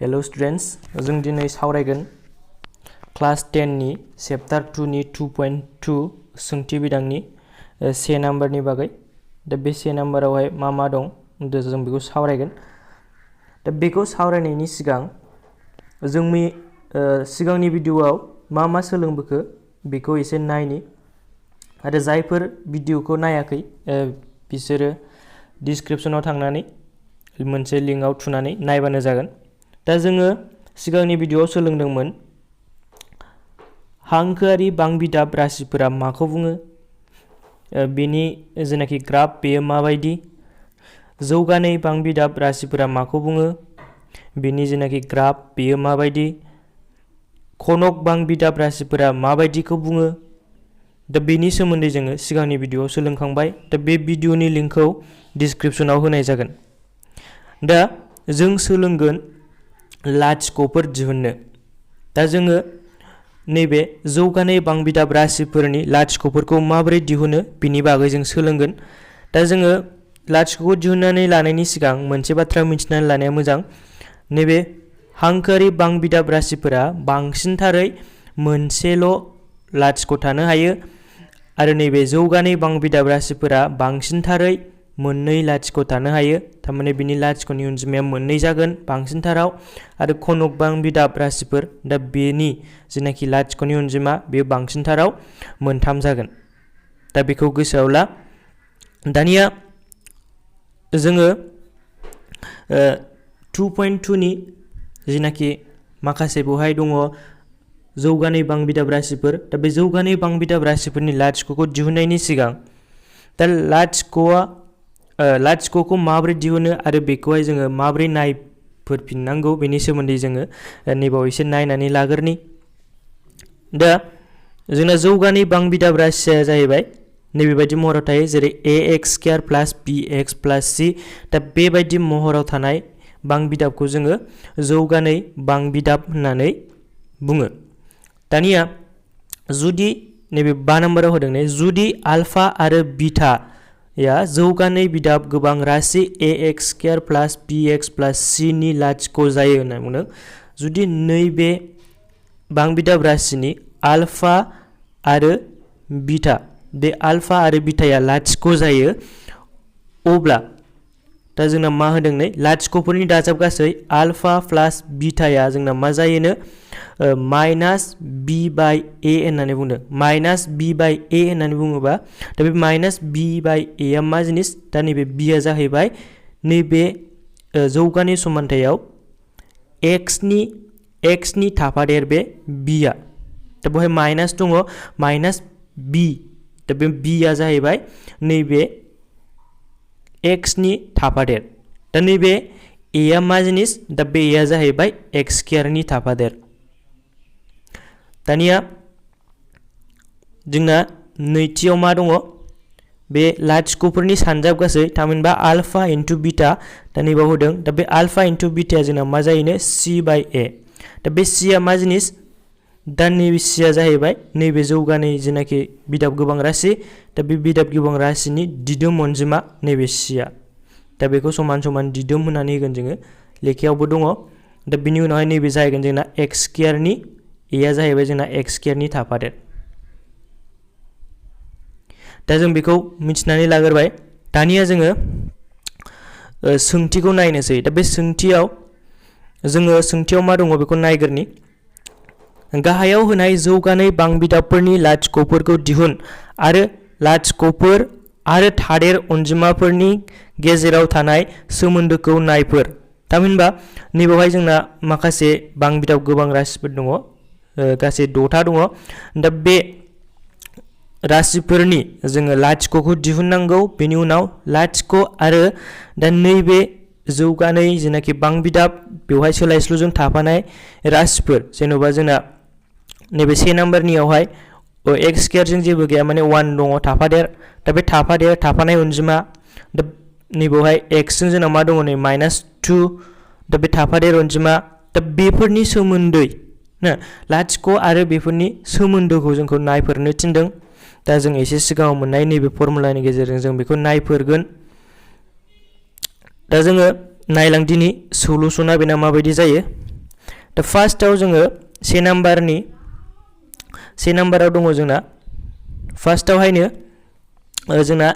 Hello students, जों दिनै सावरायगोन क्लास 10 नि चैप्टार 2 नि 2.2 सोंथि बिदांनि से नम्बरनि बागै दा बे से नम्बरावहाय मा दं जों बेखौ सावरायगोन दा बेखौ सावरायनायनि सिगां जोंनि सिगांनि भिडिअआव मा सोलोंबोखो बेखौ एसे नायनि आरो जायफोर भिडिअखौ नायाखै बिसोरो डिसक्रिप्शनाव थांनानै मोनसे लिंकआव थुनानै नायबानो जागोन दा जोङो सिगांनि भिडिअआव सोलोंदोंमोन हांखोआरि बांबिदाब राशिफोरा माखौ बुङो बेनि जेनाखि ग्राफ बेयो माबायदि जौगानाय बांबिदाब राशिफोरा माखौ बुङो बेनि जेनाखि ग्राफ बेयो माबायदि खनक बांबिदाब राशिफोरा माबायदिखौ बुङो दा बेनि सोमोन्दै जोङो सिगांनि भिडिअआव सोलोंखांबाय दा बे भिडिअनि लिंकखौ डिसक्रिप्शनाव होनाय जागोन दा जों सोलोंगोन लाथिख'फोर दिहुननो दा जोङो नैबे जौगानाय बांबिदाब राशिफोरनि लाथिख'फोरखौ माबोरै दिहुनो बिनि बागै जों सोलोंगोन दा जोङो लाथिख'खौ दिहुननानै लानायनि सिगां मोनसे बाथ्रा मिथिनानै लानाया मोजां नैबे हांखोआरि बांबिदाब राशिफोरा बांसिनथारै मोनसेल' लाथिख' थानो हायो आरो नैबे जौगानाय बांबिदाब राशिफोरा बांसिनथारै मोननै लाथिख' थानो हायो थारमाने बिनि लाथिख'नि अनजिमाया मोननै जागोन बांसिनथाराव आरो खनक बांबिदाब राशिफोर दा बेनि जेनाखि लाथिख'नि अनजिमा बेयो बांसिनथाराव मोनथाम जागोन दा बेखौ गोसोआव ला दानिया जोङो 2.2 नि जेनाखि माखासे बेवहाय दङ जौगानाय बांबिदाब राशिफोर दा बे जौगानाय बांबिदाब राशिफोरनि लाथिख'खौ दिहुननायनि सिगां दा लाथिख'खौ माबोरै दिहुनो आरो बेखौहाय जोङो माबोरै नायफोरफिननांगौ बेनि सोमोन्दै जोङो नैबाव एसे नायनानै लाग्रोनि दा जोंना जौगानाय बांबिदाब राशिया जाहैबाय नैबेबायदि महराव थायो जेरै ax² + bx + c दा बेबायदि महराव थानाय बांबिदाबखौ जोङो जौगानाय बांबिदाब होननानै बुङो दानिया जुदि नैबे 5 नम्बराव होदों ने जुदि आल्फा आरो बीटा या जौगानाय बिदाब गोबां राशि ax² + bx + c नि लाथिख' जायो होनना बुंदों जुदि नैबे बांबिदाब राशिनि आल्फा आरो बीटा बे आल्फा आरो बीटाया लाथिख' जायो अब्ला दा जोंना मा होदों नै लाथिख'फोरनि दाजाब गासै आल्फा + बीटाया जोंना मा जायोनो -b/a होननानै बुंदों -b/a होननानै बुङोबा दा बे -b/a आ मा जिनिस दा नैबे b आ जाहैबाय नैबे जौगानाय समान्थायाव x नि थाफादेर बे b आ दा बेवहाय माइनास दङ -b दा बे b आ जाहैबाय नैबे x नि थाफादेर दा नैबे a आ मा जिनिस दा बे a आ जाहैबाय x² नि थाफादेर दानिया जोंना नैथियाव मा दङ बे लाथिख'फोरनि सानजाब गासै थामहिनबा आल्फा * बीटा दा नैबाव होदों दा बे आल्फा * बीटाया जोंना मा जायोनो c/a दा बे c आ मा जिनिस दा नैबे c आ जाहैबाय नैबे जौगानाय जेनाखि बिदाब गोबां राशि दा बे बिदाब गोबां राशिनि दिदोम अनजिमा नैबे c आ दा बेखौ समान समान दिदोम होनानै होगोन जोङो लेखायावबो दङ दा बिनि उनावहाय नैबे जाहैगोन जोंना x² नि a आ जाहैबाय जोंना x² नि थाफादेर दा जों बेखौ मिथिनानै लाग्रोबाय दानिया जोङो सोंथिखौ नायनोसै दा बे सोंथियाव मा दङ बेखौ नायग्रोनि गाहायाव होनाय जौगानाय बांबिदाबफोरनि लाथिख'फोरखौ दिहुन आरो लाथिख'फोर आरो थादेर अनजिमाफोरनि गेजेराव थानाय सोमोन्दोखौ नायफोर थामहिनबा नैबेवहाय जोंना माखासे बांबिदाब गोबां राशिफोर दङ गासै 6था दङ दा बे राशिफोरनि जोङो लाथिख'खौ दिहुननांगौ बेनि उनाव लाथिख' आरो दा नैबे जौगानाय जेनाखि बांबिदाब बेवहाय सोलायस्लुजों थाफानाय राशिफोर जेन'बा जोंना नैबे 1 नम्बरनियावहाय x² जों जेबो गैया माने 1 दङ थाफादेर दा बे थाफानाय अनजिमा दा नैबेवहाय x जों जोंना मा दङ नै -2 दा बे थाफादेर अनजिमा दा बेफोरनि सोमोन्दै लाथिख' आरो बेफोरनि सोमोन्दोखौ जोंखौ नायफोरनो थिनदों दा जों एसे सिगाङाव मोननाय नैबे फर्मुलानि गेजेरजों जों बेखौ नायफोरगोन दा जोङो नायलांदिनि सलुसना बेना माबायदि जायो दा फार्स्टआव जोङो से नाम्बाराव दङ जोंना फार्स्टआवहायनो जोंना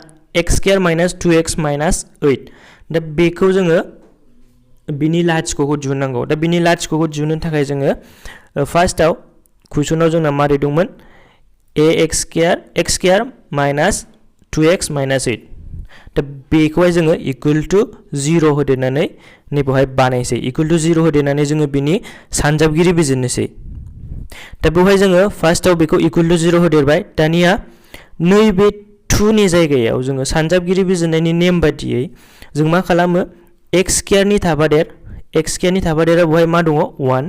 x square minus 2x minus 8 दा बेखौ जोङो बिनि लाथिख'खौ दिहुननांगौ दा बिनि लाथिख'खौ दिहुननो थाखाय जोङो फार्स्टआव कुइसनाव जोंना मारै दंमोन x square minus 2x minus 8 दा बेखौहाय जोङो इक्वल टू 0 होदेरनानै नैबेवहाय बानायसै इक्वल टू 0 होदेरनानै जोङो बिनि सानजाबगिरि बिजिरनोसै दा बेवहाय जोङो फार्स्टआव बेखौ इक्वल टू 0 होदेरबाय दानिया नैबे 2 नि जायगायाव जोङो सानजाबगिरि बिजिरनायनि नेम बादियै जों मा खालामो x स्क्वायर नि थाफादेरा बेवहाय मा दङ 1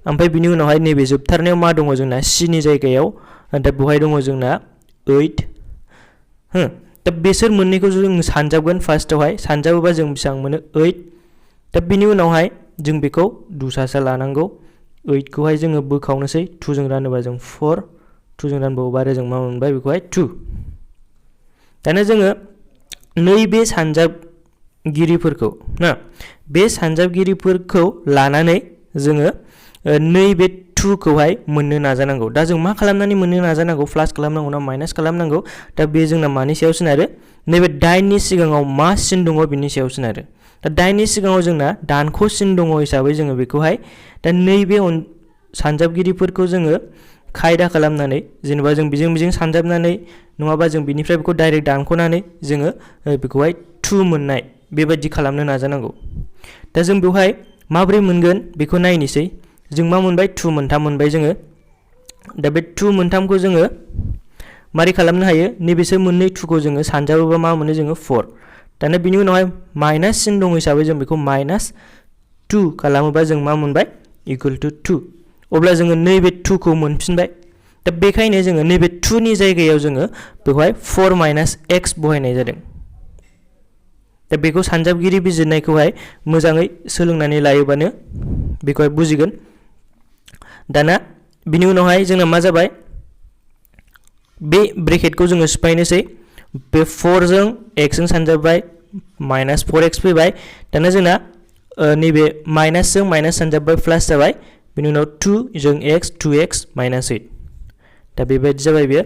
ओमफ्राय बिनि उनावहाय नैबे जोबथारनायाव मा दङ जोंना c नि जायगायाव दा बेवहाय दङ जोंना 8 दा बेसोर मोननैखौ जों सानजाबगोन फार्स्टआवहाय सानजाबोबा जों बेसेबां मोनो 8 दा बिनि उनावहाय जों बेखौ दुसासा लानांगौ 8 खौहाय जोङो बोखावनोसै 2 जों रानोबा जों 4 2 जों रानबावोबा आरो जों मा मोनबाय बेखौहाय 2 दाना जोङो नैबे सानजाबगिरिफोरखौ बे सानजाबगिरिफोरखौ लानानै जोङो नैबे 2 खौहाय मोननो नाजानांगौ दा जों मा खालामनानै मोननो नाजानांगौ प्लास खालामनांगौ ना माइनास खालामनांगौ दा बे जोंना मानि सायाव सोनारो नैबे 8 नि सिगाङाव मा सिन दङ बिनि सायाव सोनारो दा 8 नि सिगाङाव जोंना दानख' सिन दङ हिसाबै जोङो बेखौहाय दा नैबे सानजाबगिरिफोरखौ जोङो खायदा खालामनानै जेनेबा जों बिजों सानजाबनानै नङाबा जों बिनिफ्राय बेखौ डाइरेक्ट दानख'नानै जोङो बेखौहाय 2 मोननाय बेबायदि खालामनो नाजानांगौ दा जों बेवहाय माबोरै मोनगोन बेखौ नायनोसै जों मा मोनबाय 2 मोनथाम मोनबाय जोङो दा बे 2 मोनथामखौ जोङो मारै खालामनो हायो नैबेसोर मोननै 2 खौ जोङो सानजाबोबा मा मोनो जोङो 4 दाना बिनि उनावहाय माइनास सिन दं हिसाबै जों बेखौ माइनास 2 खालामोबा जों मा मोनबाय इक्वल टू 2 अब्ला जोङो नैबे 2 खौ मोनफिनबाय दा बेखायनो जोङो नैबे 2 नि जायगायाव जोङो बेवहाय 4 माइनास x बहायनाय जादों दा बेखौ सानजाबगिरि बिजिरनायखौहाय मोजाङै सोलोंनानै लायोबानो बेखौहाय बुजिगोन दाना बिनि उनावहाय जोंना मा जाबाय बे ब्रेकेटखौ जोङो सिफायनोसै बे 4 जों x जों सानजाबबाय माइनास 4x फैबाय दाना जोंना नैबे माइनास जों माइनास सानजाबबाय प्लास जाबाय बिनि उनाव 2 जों x 2x माइनास 8 दा बेबायदि जाबाय बेयो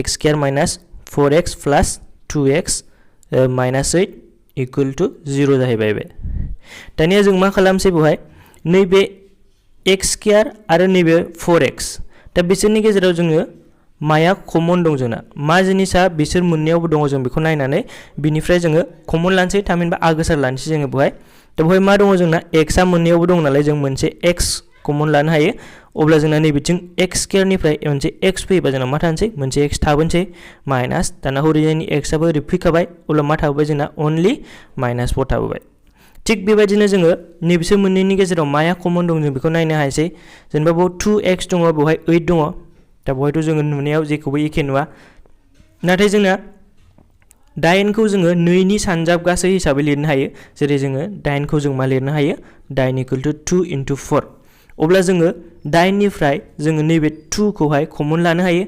x square minus 4x plus 2x minus 8 equal to 0 जाहैबाय बे दानिया जों मा खालामसै बेवहाय नैबे x स्क्वायर आरो नैबे 4x दा बिसोरनि गेजेराव जोङो माया कमन दं जोंना मा जिनिसा बिसोर मोननैयावबो दङ जों बेखौ नायनानै बिनिफ्राय जोङो कमन लानोसै थामहिनबा आगोसार लानोसै जोङो बेवहाय दा बेवहाय मा दङ जोंना x आ मोननैयावबो दं नालाय जों मोनसे x कमन लानो हायो अब्ला जोंना नैबेथिं x स्क्वायरनिफ्राय मोनसे x फैयोबा जोंना मा थानोसै मोनसे x थाबोनोसै माइनास दाना हरैजायनि x आबो ओरै फैखाबाय अब्ला मा थाबोबाय जोंना अनलि माइनास 4 थाबोबाय थिग बेबायदिनो जोङो नैबेसोर मोननैनि गेजेराव माया कमन दं जों बेखौ नायनो हायोसै जेनेबा बेयाव 2x दङ बेवहाय 8 दङ दा बेवहायथ' जोङो नुनायाव जेखौबो एखे नुवा नाथाय जोंना 8 खौ जोङो 2 नि सानजाब गासै हिसाबै लिरनो हायो जेरै जोङो 8 खौ जों मा लिरनो हायो 8 इक्वल टू 2 into 4 अब्ला जोङो 8 निफ्राय जोङो नैबे 2 खौहाय कमन लानो हायो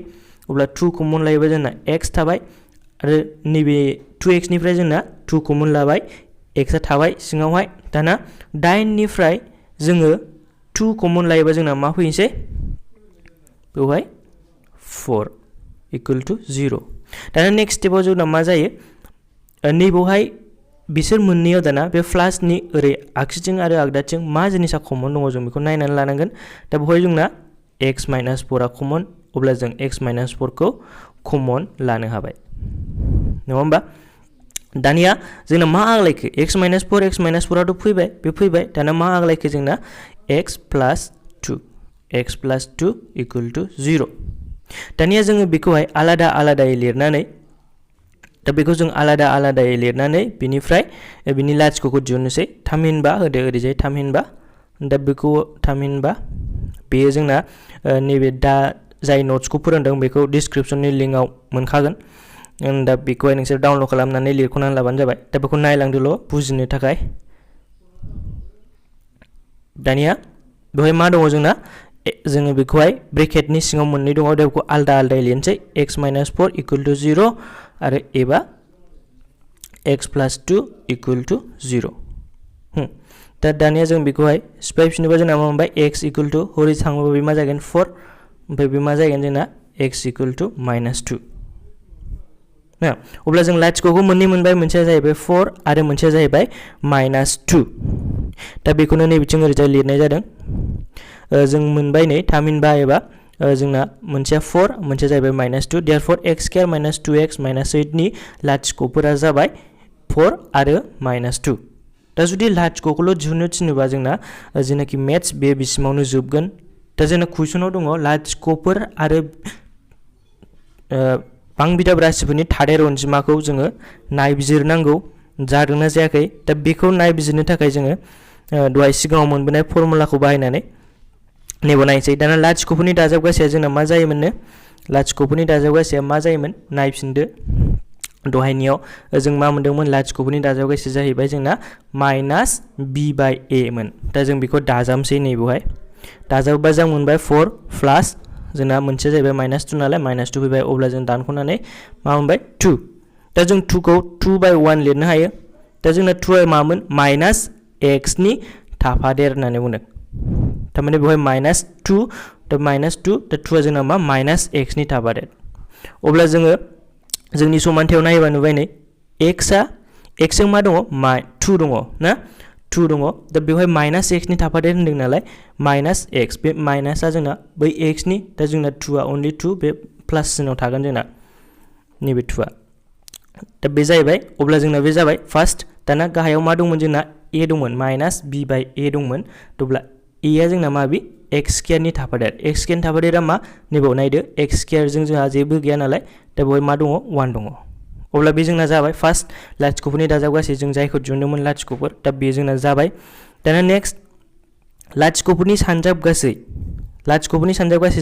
अब्ला 2 कमन लायोबा जोंना x थाबाय आरो नैबे 2x निफ्राय जोंना 2 कमन लाबाय x आ थाबाय सिङावहाय दाना 8 निफ्राय जोङो 2 कमन लायोबा जोंना मा फैनोसै बेवहाय 4 इक्वल टू 0 दाना नेक्स्ट स्टेपाव जोंना मा जायो नैबेवहाय बिसोर मोननैयाव दाना बे प्लासनि ओरै आगसिथिं आरो आगदाथिं मा जिनिसा कमन दङ जों बेखौ नायनानै लानांगोन दा बेवहाय जोंना x माइनास 4 आ कमन अब्ला जों x माइनास 4 खौ कमन लानो हाबाय नङा होमबा दानिया जोंना मा आग्लायखो x माइनास 4 आथ' फैबाय बे फैबाय दाना मा आग्लायखो जोंना x प्लस 2 इक्वल टू 0 दानिया जोङो बेखौहाय आलादा आलादायै लिरनानै दा बेखौ जों आलादा आलादायै लिरनानै बिनिफ्राय बिनि लाथिख'खौ दिहुननोसै थामहिनबा होदो ओरैजाय थामहिनबा दा बेखौ थामहिनबा बेयो जोंना नैबे दा जाय नट्सखौ फोरोंदों बेखौ डिसक्रिप्शननि लिंकआव मोनखागोन दा बेखौहाय नोंसोर डाउनलड खालामनानै लिरख'नानै लाबानो जाबाय दा बेखौ नायलांदोल' बुजिनो थाखाय दानिया बेवहाय मा दङ जोंना जोङो बेखौहाय ब्रेकेटनि सिङाव मोननै दङ दा बेखौ आलदा आलदायै लिरनोसै x माइनास 4 इक्वल टू 0 आरो एबा x प्लस 2 इक्वल टू 0 दा दानिया जों बेखौहाय सिफायफिनोबा जोंना मा मोनबाय x इक्वल टू हरै थाङोबा बे मा जागोन 4 ओमफ्राय बे मा जागोन जोंना x इक्वल टू -2 ना अब्ला जों लाथिख'खौ मोननै मोनबाय मोनसेया जाहैबाय 4 आरो मोनसेया जाहैबाय -2 दा बेखौनो नैबेथिं ओरैजाय लिरनाय जादों जों मोनबाय नै थामहिनबा एबा जोंना मोनसेया 4 मोनसेया जाहैबाय -2 therefore x square - 2x - 8 नि लाथिख'फोरा जाबाय 4 आरो -2 दा जुदि लाथिख'खौल' दिहुननो थिनोबा जोंना जेनाखि मेथ्स बे बिसिमावनो जोबगोन दा जोंना कुइसनाव दङ लाथिख'फोर आरो बांबिदाब राशिफोरनि थादेर अनजिमाखौ जोङो नायबिजिरनांगौ जादोंना जायाखै दा बेखौ नायबिजिरनो थाखाय जोङो दहाय सिगाङाव मोनबोनाय फर्मुलाखौ बाहायनानै नैबाव नायनोसै दाना लाथिख'फोरनि दाजाबगासेया जोंना मा जायोमोननो लाथिख'फोरनि दाजाबगासेया मा जायोमोन नायफिनदो दहायनियाव जों मा मोनदोंमोन लाथिख'फोरनि दाजाबगासेया जाहैबाय जोंना -b/a मोन दा जों बेखौ दाजाबसै नैबेवहाय दाजाबोबा जों मोनबाय 4 प्लास जोंना मोनसेया जाहैबाय -2 नालाय -2 फैबाय अब्ला जों दानख'नानै मा मोनबाय 2 दा जों 2 खौ 2/1 लिरनो हायो दा जोंना 2 आ मामोन -x नि थाफादेर होननानै बुंदों थारमाने बेवहाय -2 दा -2 दा 2 आ जोंना मा -x नि थाफादेर अब्ला जोङो जोंनि समानथायाव नायोबा नुबाय नै x जों मा दङ 2 दङ ना 2 दङ दा बेवहाय -x नि थाफादेर होनदों नालाय -x बे माइनासआ जोंना बै x नि दा जोंना 2 आ only 2 बे प्लास सिनाव थागोन जोंना नैबे 2 आ दा बे जाहैबाय अब्ला जोंना बे जाबाय फार्स्ट दाना गाहायाव मा दंमोन जोंना a दंमोन -b/a दंमोन अब्ला a आ जोंना मा बे x स्क्वायर नि थाफादेर x स्क्वायर नि थाफादेरा मा नैबाव नायदो x स्क्वायर जों जोंहा जेबो गैया नालाय दा बेवहाय मा दङ 1 दङ अब्ला बे जोंना जाबाय फार्स्ट लाथिख'फोरनि दाजाबगासे जों जायखौ दिहुनदोंमोन लाथिख'फोर दा बे जोंना जाबाय दाना नेक्स्ट लाथिख'फोरनि सानजाबगासै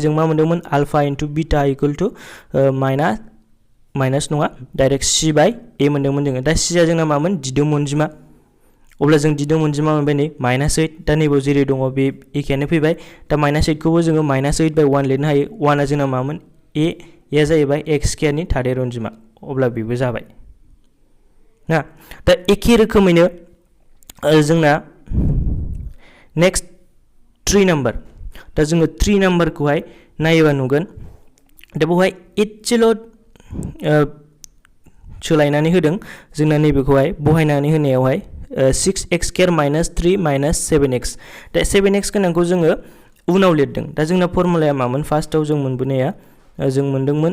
जों मा मोनदोंमोन alpha into beta equal to minus नङा डाइरेक्ट c/a मोनदोंमोन जोङो दा c आ जोंना मामोन दिदोम अनजिमा अब्ला जों दिदोम अनजिमा मोनबाय नै -8 दा नैबाव जेरै दङ बे एखेयानो फैबाय दा -8 खौबो जोङो -8/1 लिरनो हायो 1 आ जोंना मामोन a या जाहैबाय x स्क्वायर नि थादेर अनजिमा अब्ला बेबो जाबाय ना दा एखे रोखोमैनो जोंना नेक्स्ट 3 नाम्बार दा जोङो 3 नाम्बारखौहाय नायोबा नुगोन दा बेवहाय एसेल' सोलायनानै होदों जोंना नैबेखौहाय बहायनानै होनायावहाय 6x square - 3 - 7x दा 7x गोनांखौ जोङो उनाव लिरदों दा जोंना फर्मुलाया मामोन फार्स्टआव जों मोनबोनाया जों मोनदोंमोन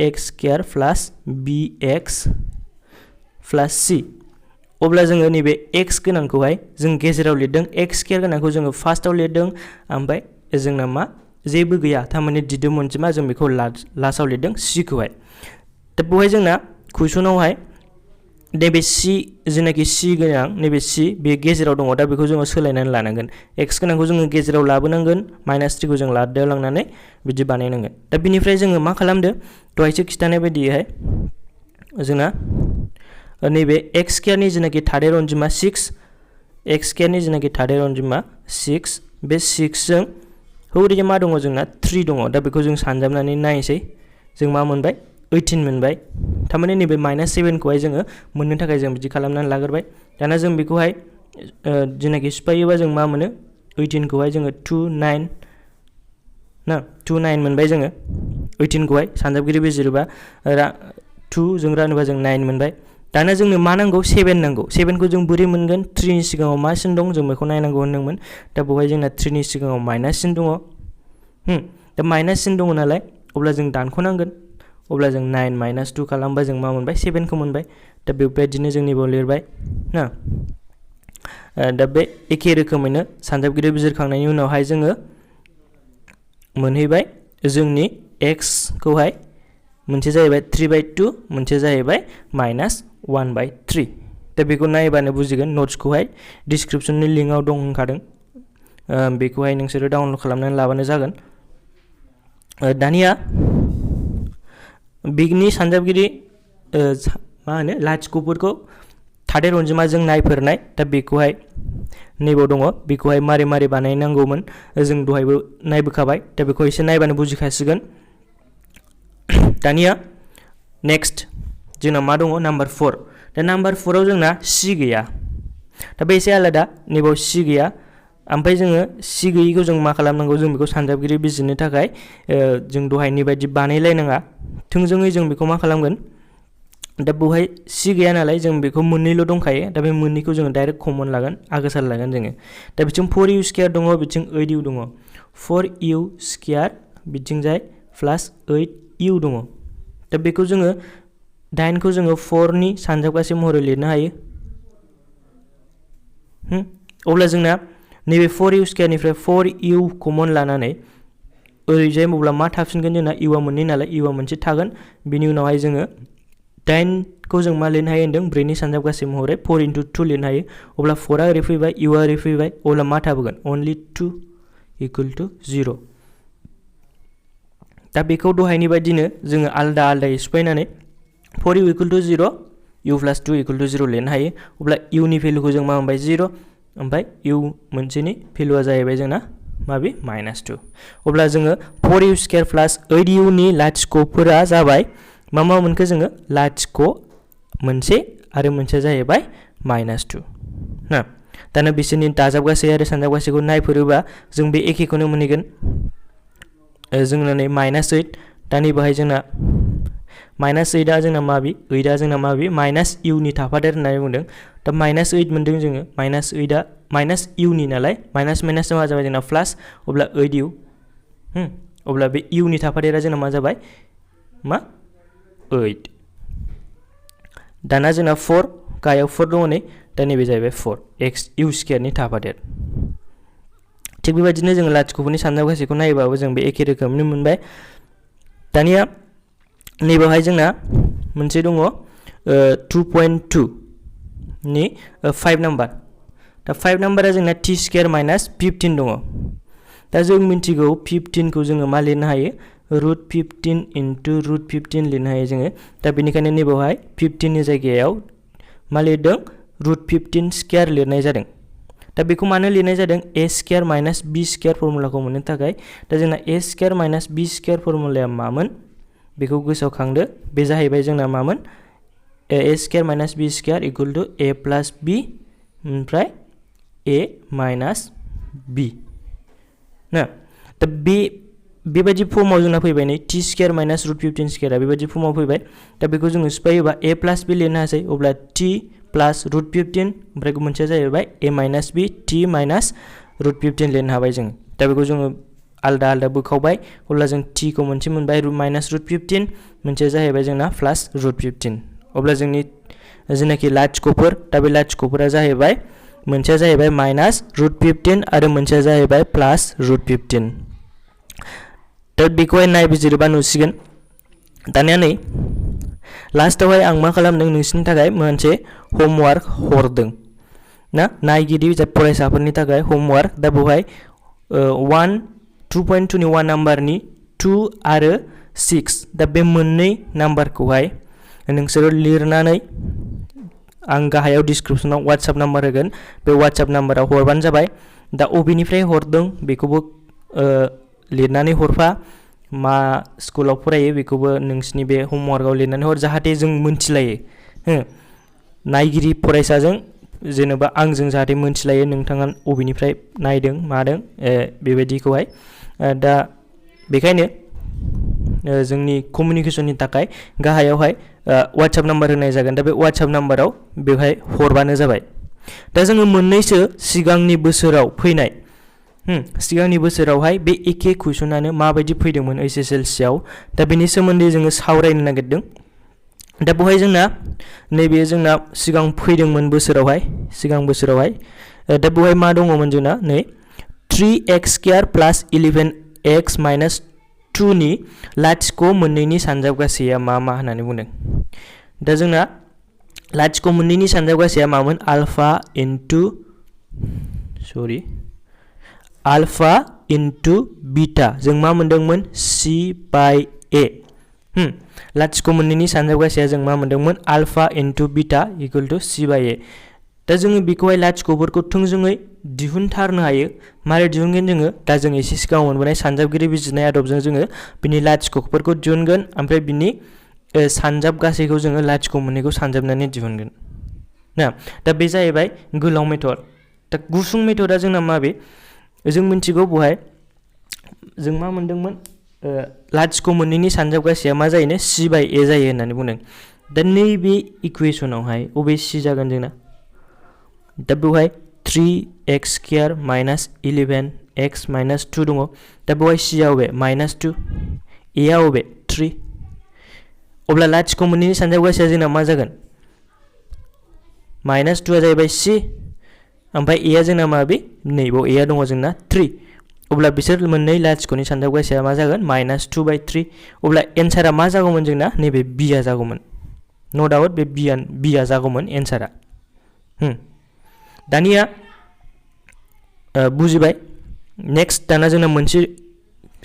ax square plus bx plus c अब्ला जोङो नैबे x गोनांखौहाय जों गेजेराव लिरदों x स्क्वायर गोनांखौ जोङो फार्स्टआव लिरदों ओमफ्राय जोंना मा जेबो गैया थारमाने दिदोम अनजिमा जों बेखौ लास्टआव लिरदों c खौहाय दा बेवहाय जोंना कुइसनावहाय नैबे c जेनाखि c गोनां नैबे c बे गेजेराव दङ दा बेखौ जोङो सोलायनानै लानांगोन x गोनांखौ जोङो गेजेराव लाबोनांगोन -3 खौ जों लादो लांनानै बिदि बानायनांगोन दा बिनिफ्राय जोङो मा खालामदो दहायसो खिथानाय बायदियैहाय जोंना नैबे x स्क्वायरनि जेनाखि थादेर अनजिमा 6 x स्क्वायरनि जेनाखि थादेर अनजिमा 6 बे 6 जों हौरै मा दङ जोंना 3 दङ दा बेखौ जों सानजाबनानै नायनोसै जों मा मोनबाय 18 मोनबाय थारमाने नैबे -7 खौहाय जोङो मोननो थाखाय जों बिदि खालामनानै लाग्रोबाय दाना जों बेखौहाय जेनाखि सिफायोबा जों मा मोनो 18 खौहाय जोङो 29 मोनबाय जोङो 18 खौहाय सानजाबगिरि बिजिरोबा 2 जों रानोबा जों 9 मोनबाय दाना जोंनो मा नांगौ 7 नांगौ 7 खौ जों बोरै मोनगोन 3 नि सिगाङाव मा सिन दं जों बेखौ नायनांगौ होनदोंमोन दा बेवहाय जोंना 3 नि सिगाङाव माइनास सिन दङ दा माइनास सिन दङ नालाय अब्ला जों दानख'नांगोन अब्ला जों 9 - 2 खालामबा जों मा मोनबाय 7 खौ मोनबाय दा बेबायदिनो जों नैबाव लिरबाय ना दा बे एखे रोखोमैनो सानजाबगिरि बिजिरखांनायनि उनावहाय जोङो मोनहैबाय जोंनि x खौहाय मोनसे जाहैबाय 3/2 मोनसे जाहैबाय -1/3 दा बेखौ नायबानो बुजिगोन नट्सखौहाय डिसक्रिपसननि लिंकआव दं होनखादों बेखौहाय नोंसोरो डाउनलड खालामनानै लाबानो जागोन दानिया बिगनि सानजाबगिरि मा होनो लाथिख'फोरखौ थादेर अनजिमाजों नायफोरनाय दा बेखौहाय नैबाव दङ बेखौहाय मारै बानायनांगौमोन जों दहायबो नायबोखाबाय दा बेखौ एसे नायबानो बुजिखासिगोन दानिया नेक्स्ट जोंना मा दङ नाम्बार 4 दा नाम्बार 4 आव जोंना c गैया दा बे एसे आलादा नैबाव सि गैया ओमफ्राय जोङो सि गैयिखौ जों मा खालामनांगौ जों बेखौ सानजाबगिरि बिजिरनो थाखाय जों दहायनि बायदि बानायलायनाङा थोंजोङै जों बेखौ मा खालामगोन दा बेवहाय सि गैया नालाय जों बेखौ मोननैल' दंखायो दा बे मोननैखौ जोङो डाइरेक्ट कमन लागोन आगोसाल लागोन जोङो दा बिथिं 4u स्क्वायर दङ बिथिं 8u दङ 4u स्क्वायर बिथिंजाय प्लास 8u दङ दा बेखौ जोङो 8खौ जोङो 4नि सानजाबगासै महरै लिरनो हायो अब्ला जोंना नैबे 4u स्क्वायरनिफ्राय 4u कमन लानानै ओरैजाय अब्ला मा थाफिनगोन जोंना इउआ मोननै नालाय इउआ मोनसे थागोन बिनि उनावहाय जोङो 8खौ जों मा लिरनो हायो होनदों 4नि सानजाबगासै महरै 4 × 2 लिरनो हायो अब्ला 4आ ओरै फैबाय इउआ ओरै फैबाय अब्ला मा थाबोगोन only 2 = 0 दा बेखौ दहायनि बायदिनो जोङो आलदा आलदायै सिफायनानै 4u = 0 u + 2 = 0 लिरनो हायो अब्ला इउनि भेलुखौ जों मा मोनबाय 0 ओमफ्राय इउ मोनसेनि भेलुआ जाहैबाय जोंना माबे -2 अब्ला जोङो 4u स्क्वायर प्लास 8u नि लाथिख'फोरा जाबाय मा मोनखो जोङो लाथिख' मोनसे आरो मोनसेया जाहैबाय -2 ना दाना बिसोरनि दाजाबगासै आरो सानजाबगासैखौ नायफोरोबा जों बे एखेखौनो मोनहैगोन जोंना नै -8 दा नैबेहाय जोंना -8आ जोंना माबि 8आ जोंना माबि -u नि थाफादेर होननानै बुंदों दा -8 मोनदों जोङो -8आ -u नि नालाय माइनास मा जाबाय जोंना प्लास अब्ला 8u अब्ला बे u नि थाफादेरा जोंना मा जाबाय मा 8 दाना जोंना 4 गाहायाव 4 दङ नै दा नैबे जाहैबाय 4 u स्क्वायरनि थाफादेर थिग बेबायदिनो जोङो लाथिख'फोरनि सानजाबगासैखौ नायोबाबो जों बे एखे रोखोमैनो मोनबाय दानिया नैबेवहाय जोंना मोनसे दङ 2.2 नि 5 नाम्बार दा 5 नाम्बारा जोंना t स्क्वायर - 15 दङ दा जों मिन्थिगौ 15 खौ जोङो मा लिरनो हायो √15 × √15 लिरनो हायो जोङो दा बेनिखायनो नैबेवहाय 15 नि जायगायाव मा लिरदों √15 स्क्वायर लिरनाय जादों दा बेखौ मानो लिरनाय जादों a स्क्वायर - b स्क्वायर फर्मुलाखौ मोननो थाखाय दा जोंना a स्क्वायर - b स्क्वायर फर्मुलाया मामोन बेखौ गोसोआव खांदो बे जाहैबाय जोंना मामोन a square - b square = a + b ओमफ्राय a - b ना दा बेबायदि फर्माव जोंना फैबाय नै t स्क्वायर - √15 स्क्वायरा बेबायदि फर्माव फैबाय दा बेखौ जोङो सिफायोबा a + b लिरनो हासै अब्ला t + √15 ओमफ्राय मोनसेया जाहैबाय a - b t - √15 लिरनो हाबाय जों दा बेखौ जोङो आलदा आलदा बोखावबाय अब्ला जों t खौ मोनसे मोनबाय -√15 मोनसेया जाहैबाय जोंना +√15 अब्ला जोंनि जेनाखि लाथिख'फोर दा बे लाथिख'फोरा जाहैबाय मोनसेया जाहैबाय -√15 आरो मोनसेया जाहैबाय +√15 दा बेखौहाय नायबिजिरोबा नुसिगोन दानिया नै लास्टआवहाय आं मा खालामदों नोंसिनि थाखाय मोनसे होमवर्क हरदों ना नायगिरि फरायसाफोरनि थाखाय होमवर्क दा बेवहाय 2.2 नि 1 नाम्बारनि 2 आरो 6 दा बे मोननै नाम्बारखौहाय नोंसोरो लिरनानै आं गाहायाव डिसक्रिप्शनाव WhatsApp नाम्बार होगोन बे WhatsApp नाम्बाराव हरबानो जाबाय दा अबेनिफ्राय हरदों बेखौबो लिरनानै हरफा मा स्कुलाव फरायो बेखौबो नोंसिनि बे होमवर्कआव लिरनानै हर जाहाथे जों मोनथिलायो नायगिरि फरायसाजों जेनेबा आंजों जाहाथे मोनथिलायो नोंथाङा अबेनिफ्राय नायदों मादों बेबायदिखौहाय दा बेखायनो जोंनि कमिउनिकेशननि थाखाय गाहायावहाय WhatsApp नाम्बार होनाय जागोन दा बे WhatsApp नाम्बाराव बेवहाय हरबानो जाबाय दा जोङो मोननैसो सिगांनि बोसोराव फैनाय सिगांनि बोसोरावहाय बे एखे कुइसनानो माबायदि फैदोंमोन HSLC आव दा बेनि सोमोन्दै जोङो सावरायनो नागिरदों दा बेवहाय जोंना नैबे जोंना सिगां फैदोंमोन सिगां बोसोरावहाय दा बेवहाय मा दङमोन जोंना नै 3x² + 11x - 2 नि लाथिख' मोननैनि सानजाबगासैया मा होननानै बुंदों दा जोंना लाथिख' मोननैनि सानजाबगासैया मामोन आल्फा इनटु बीटा जों मा मोनदोंमोन c/a लाथिख' मोननैनि सानजाबगासैया जों मा मोनदोंमोन आल्फा इनटु बीटा = c/a दा जोङो बेखौहाय लाथिख'फोरखौ थोंजोङै दिहुनथारनो हायो मारै दिहुनगोन जोङो दा जों एसे सिगाङाव मोनबोनाय सानजाबगिरि बिजिरनाय आदबजों जोङो बिनि लाथिख'फोरखौ दिहुनगोन ओमफ्राय बिनि सानजाबगासैखौ जोङो लाथिख' मोननैखौ सानजाबनानै दिहुनगोन ना दा बे जाहैबाय गोलाव मेथड दा गुसुं मेथडा जोंना माबे जों मिथिगौ बहाय जों मा मोनदोंमोन लाथिख' मोननैनि सानजाबगासेया मा जायोनो c/a जायो होननानै बुंदों दा नैबे इकुवेशनावहाय अबे c जागोन जोंना दा बेवहाय 3x² - 11x - 2 दङ दा बेवहाय c आ अबे -2 a आ अबे 3 अब्ला लाथिख' मोननैनि सानजाबगासेया जोंना मा जागोन -2 आ जाहैबाय c ओमफ्राय a आ जोंना माबे नैबाव a आ दङ जोंना 3 अब्ला बिसोर मोननै लाथिख'नि सानजाबगासेया मा जागोन -2/3 अब्ला एन्सारा मा जागौमोन जोंना नैबे b आ जागौमोन नो डाउट बे b आ जागौमोन एन्सारा दानिया बुजिबाय नेक्स्ट दाना जोंना मोनसे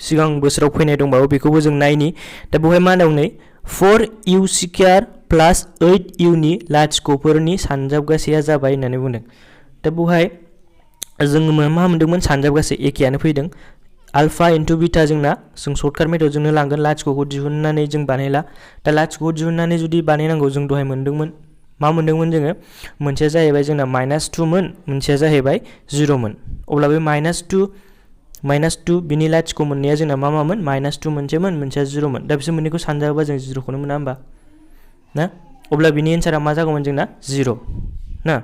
सिगां बोसोराव फैनाय दंबावो बेखौबो जों नायनि दा बेवहाय मा दं नै 4u² + 8u नि लाथिख'फोरनि सानजाबगासेया जाबाय होननानै बुंदों दा बेवहाय जोङो मा मोनदोंमोन सानजाबगासे एखेयानो फैदों आल्फा इनटु बिटा जोंना जों सर्टकाट मेथडजोंनो लांगोन लाथिख'खौ दिहुननानै जों बानायला दा लाथिख'खौ दिहुननानै जुदि बानायनांगौ जों दहाय मोनदोंमोन मा मोनदोंमोन जोङो मोनसेया जाहैबाय जोंना -2 मोन मोनसेया जाहैबाय 0 मोन अब्ला बे -2 बिनि लाथिख' मोननाया जोंना मामोन -2 मोनसेमोन मोनसेया 0 मोन दा बिसोर मोननैखौ सानजाबोबा जों 0 खौनो मोना होमबा ना अब्ला बिनि एन्सारा मा जागौमोन जोंना 0 ना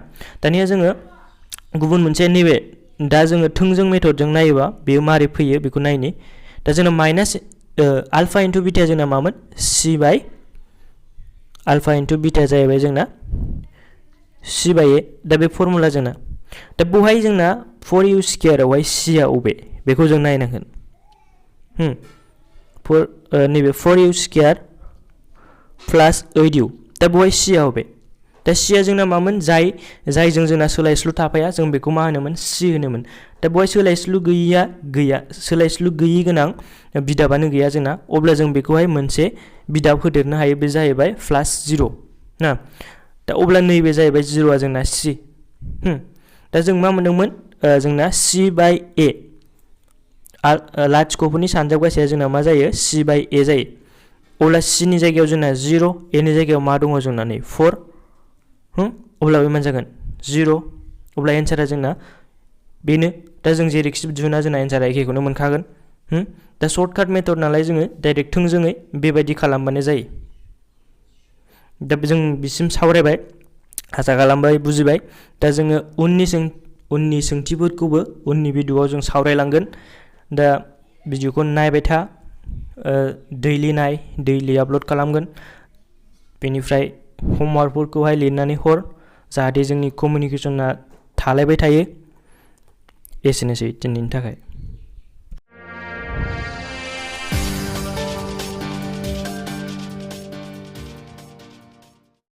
दानिया जोङो गुबुन मोनसे नैबे दा जोङो थोंजों मेथडजों नायोबा बेयो मारै फैयो बेखौ नायनि दा जोंना आल्फा इनटु बिटा जोंना मामोन c/a आल्फा इनटु बिटा जाहैबाय जोंना c/a दा बे फर्मुला जोंना दा बेवहाय जोंना 4u² आवहाय c आ अबे बेखौ जों नायनांगोन नैबे 4u² + 8u दा बेवहाय c आ अबे दा c आ जोंना मामोन जायजों जोंना सोलायस्लु थाफाया जों बेखौ मा होनोमोन c होनोमोन दा बेवहाय सोलायस्लु गैयि गोनां बिदाबानो गैया जोंना अब्ला जों बेखौहाय मोनसे बिदाब होदेरनो हायो बे जाहैबाय +0 ना दा अब्ला नैबे जाहैबाय 0 आ जोंना c दा जों मा मोनदोंमोन जोंना c/a लाथिख'फोरनि सानजाबगासेया जोंना मा जायो c/a जायो अब्ला c नि जायगायाव जोंना 0 a नि जायगायाव मा दङ जोंना नै 4 अब्ला बे मा जागोन 0 अब्ला एन्सारा जोंना बेनो दा जों जेरैखि दिहुना जोंना एन्सारा एखेखौनो मोनखागोन दा सर्टकाट मेथड नालाय जोङो डाइरेक्ट थोंजोङै बेबायदि खालामबानो जायो दा जों बिसिम सावरायबाय आसा खालामबाय बुजिबाय दा जोङो उननि सोंथिफोरखौबो उननि भिडिअआव जों सावरायलांगोन दा भिडिअखौ नायबाय था दैलि आपल'ड खालामगोन बेनिफ्राय हमवार्कफोरखौहाय लिरनानै हर जाहाथे जोंनि कमिउनिकेसना थालायबाय थायो एसेनोसै दिनैनि थाखाय